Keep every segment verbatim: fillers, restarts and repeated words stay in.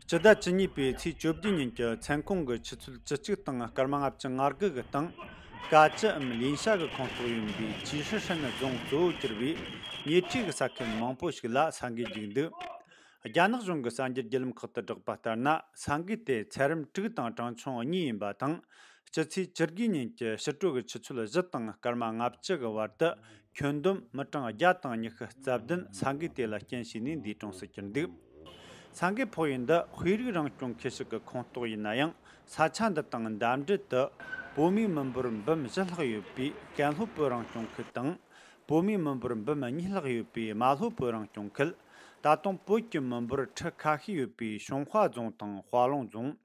སྤྱི་ཟླ་བཅུ་གཉིས་པའི་ཚེས་བཅོ་བརྒྱད་ཉིན་གྱི་མཚན་གུང་གི་ཆུ་ཚོད་བཅུ་གཅིག་དང་སྐར་མ་ལྔ་བཅུ་ང་དགུ་གི་སྟེང་། ཀ་ཅི་འམ་ལིན་ཤ་གི་ཁོངས་གཏོགས་ཡིན་པའི་ཅི་ཧྲི་ཧྲན་རྫོང་གཙོ་བོར་གྱུར་བའི་ཉེ་འཁྲིས་ཀྱི་ས་ཁུལ་མང་པོ་ཞིག་ལ་ས་འགུལ་བརྒྱུགས་འདུག་རྒྱ་ནག་གཞུང་གི་གསར་འགྱུར་བརྒྱུད་ལམ་ཁག་ཏུ་བསྒྲགས་པ་ལྟར་ན། ས་འགུལ་དེ་ཚད་རིམ་དྲུག་དང་གྲངས་ཆུང་གཉིས་ཡིན་པ་དང་། སྤྱི་ཚེས་བཅུ་དགུ་ཉིན་གྱི་ཕྱི་དྲོ་གི་ཆུ་ཚོད་བཞི་དང་སྐར་མ་ལྔ་བཅུ་གི་བར་དུ། ཁྱོན་བསྡོམས་མི་གྲངས་བརྒྱ་དང་ཉི་ཤུ་རྩ་བདུན་ས་འགུལ་དེ་ལ་རྐྱེན་བྱས་ནས་འདས་གྲོངས་སུ་གྱུར་འདུག་ས་འགུལ་ཕོག་ཡུལ་འདི་དཔེ་རིག་རང་སྐྱོང་ཁུལ་ཞིག་གི་ཁོངས་གཏོགས་ཡིན་ན་ཡང་། ས་ཆ་འདི་དང་འདབས་འབྲེལ་དུ་བོད་མིའི་མི་འབོར་འབུམ་བཞི་ལྷག་ཡོད་པའི་ཀན་ལྷོ་བོད་རང་སྐྱོང་ཁུལ་དང་། བོད་མིའི་མི་འབོར་འབུམ་གཉིས་ལྷག་ཡོད་པའི་རྨ་ལྷོ་བོད་རང་སྐྱོང་ཁུལ། ད་དུང་བོད་ཀྱི་མི་འབོར་ཁྲི་ཁ་ཤས་ཡོད་པའི་ཤོང་ཧྭ་རྫོང་དང་ཧྭ་ལུང་རྫོང་།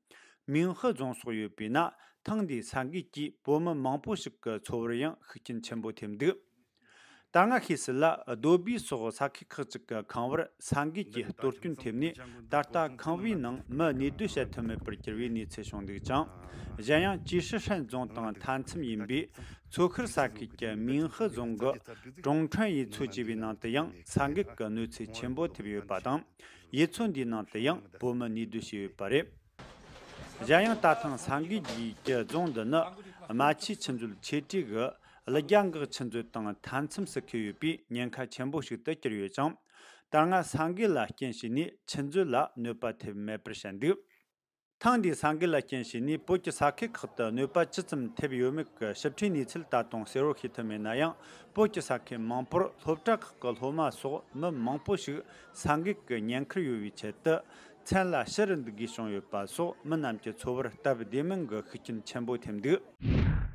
མིན་ཧི་རྫོང་སོགས་ཡོད་པས་ན། ཐེངས་འདིའི་ས་འགུལ་གྱིས་བོད་མི་མང་པོ་ཞིག་གི་འཚོ་བར་ཡང་ཤུགས་རྐྱེན་ཆེན་པོ་ཐེབས་འདུག་ད་སྔ་ཤེས་གསལ་ལ། རྡོ་སྦིས་སོགས་ས་ཁུལ་ཁག་ཅིག་གི་ཁང་བར་ས་འགུལ་གྱིས་གཏོར་སྐྱོན་ཐེབས་ནས། ད་ལྟ་ཁང་བའི་ནང་མི་གནས་སྡོད་བྱེད་ཐུབ་མེད་པར་གྱུར་བའི་གནས་ཚུལ་བྱུང་འདུག་ཅིང་། གཞན་ཡང་ཅི་ཧྲི་ཧྲན་རྫོང་དང་མཐའ་མཚམས་ཡིན་པའི་མཚོ་ཤར་ས་ཁུལ་གྱི་མིན་ཧི་རྫོང་གི་ཀྲུང་ཁྲན་ཡུལ་ཚོ་ཅེས་པའི་ནང་དུ་ཡང་ས་འགུལ་གྱི་གནོད་འཚེ་ཆེན་པོ་ཐེབས་ཡོད་པ་དང་། ཡུལ་ཚོ་འདིའི་ནང་དུ་ཡང་བོད་མི་གནས་སྡོད་བྱས་ཡོད་པ་རེད། གཞན་ཡང་། ད་ཐེངས་ས་འགུལ་གྱི་རྫོང་འདི་ནི་རྨ་ཆུའི་ཆུ་མཛོད་ཆེ་གྲས་ཀྱི་ལི་རྒྱ་འགག་ཆུ་མཛོད་དང་མཐའ་མཚམས་སུ་འཁེལ་ཡོད་པས་ཉེན་ཁ་ཆེན་པོ་ཞིག་ཏུ་གྱུར་ཡོད་ཅིང་། ད་སྔ་ས་འགུལ་ལ་རྐྱེན་བྱས་ནས་ཆུ་མཛོད་ལ་གནོད་པ་ཐེབས་མེད་པར་བཤད་འདུག་ཐེངས་འདིའི་ས་འགུལ་ལ་རྐྱེན་བྱས་ནས་བོད་ཀྱི་ས་ཁུལ་ཁག་ཏུ་གནོད་པ་ཇི་ཙམ་ཐེབས་ཡོད་མེད་ཀྱི་ཞིབ་ཕྲའི་གནས་ཚུལ་ད་དུང་གསལ་བོར་ཤེས་ཐུབ་མེད་ན་ཡང་། བོད་ཀྱི་ས་ཁུལ་མང་པོར་སློབ་གྲྭ་ཁག་གི་སློབ་མ་སོགས་མི་མང་པོ་ཞིག་ས་འགུལ་གྱི་ཉེན་ཁར་ཡོད་པའི་ཆེད་དུ། མཚན་ལ་ཕྱི་རུ་འདུག་དགོས་བྱུང་ཡོད་པ་སོགས། མི་རྣམས་ཀྱི་འཚོ་བར་སྟབས་བདེ་མིན་གྱི་ཤུགས་རྐྱེན་ཆེན་པོ་ཐེབས་འདུག